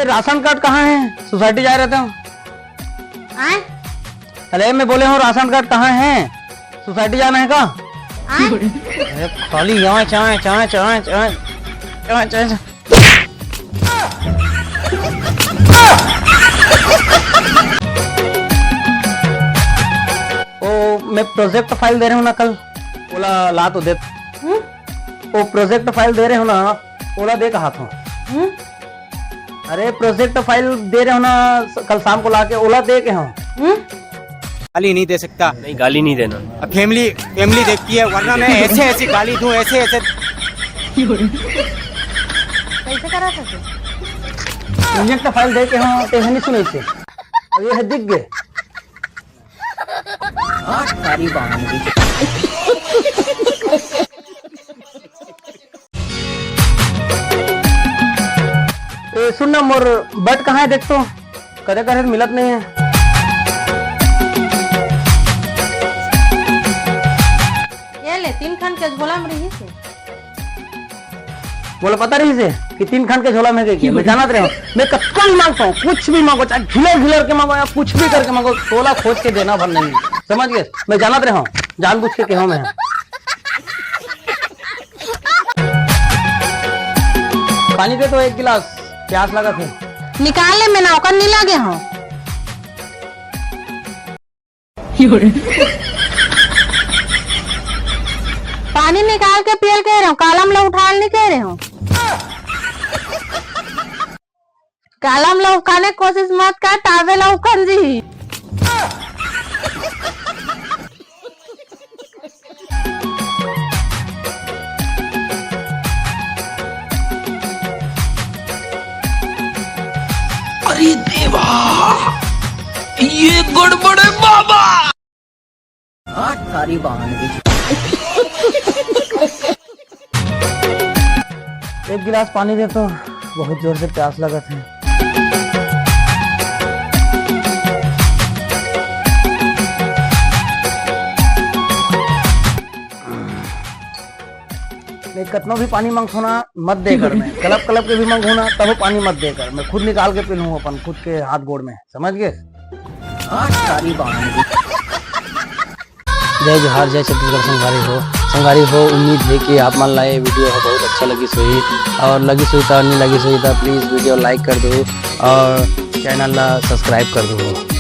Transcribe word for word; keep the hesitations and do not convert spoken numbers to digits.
Ration card कहाँ है? Society जा रहे थे हम। आय? अरे, मैं बोले हूँ, राशन कार्ड कहाँ है? सोसाइटी जाना है का? आय? अरे, खाली यहाँ चाय, चाय, चाय। ओ, मैं प्रोजेक्ट फाइल दे रहे हूँ ना कल, ओला ला तो दे। हम्म? ओ, प्रोजेक्ट फाइल दे रहे हो ना, ओला दे कहा था। हम्म? अरे, प्रोजेक्ट फाइल दे रहे हो ना, कल शाम को लाके ओला दे के हो। हम्म? गाली नहीं दे सकता। नहीं, गाली नहीं देना। अब फैमिली, फैमिली देखती है, वरना मैं ऐसे ऐसे गाली दूं, ऐसे ऐसे। कैसे करा सके? प्रोजेक्ट फाइल दे के हो, ते नहीं सुने से। अब ये है दिख गए। सारी बहाने। ए, सुन ना, मोर बट कहाँ है देख तो, कदे करे मिलत नहीं है। ये ले, तीन खन के झोला में रही से। मोला पता रही से कि तीन खन के झोला में है कि मैं जानत रहे हूँ। मैं कतको भी मांगता हूँ, कुछ भी मांगो, चाहे घिलर घिलर के मांगो या कुछ भी करके मांगो, तोला खोज के देना भर नहीं, समझ गए? मैं जानत रहे हूँ, जानबूझ के कहो मैं। पानी दे तो एक गिलास, प्यास लगा थे। निकाल ले, मैं नौकर नहीं लागे हूँ। पानी निकाल के पियल कह रहे हो, कालम ला उठाल नहीं कह रहे हो। कालम ला उखाने कोशिश मत कर, ताबे ला उखन जी। अरे देवा, ये गड़बड़ है बाबा। हाँ, सारी बहाने। एक गिलास पानी दे तो, बहुत जोर से प्यास लगत है। मैं कतनो भी पानी मांगथो ना, मत दे कर। मैं कलप कलप के भी मांगू ना, तब पानी मत दे कर। मैं खुद निकाल के पी लूँ अपन खुद के हाथ गोड़ में, समझ गए? हाँ, सारी बहाने। जय जोहार, जय छत्तीसगढ़ संगवारी हो। संगवारी हो, उम्मीद है कि आप मन ला ये वीडियो ह बहुत अच्छा लगिस होही, और लगिस होही त, नहीं लगिस होही त, please वीडियो like कर दो और चैनल ला subscribe कर दो।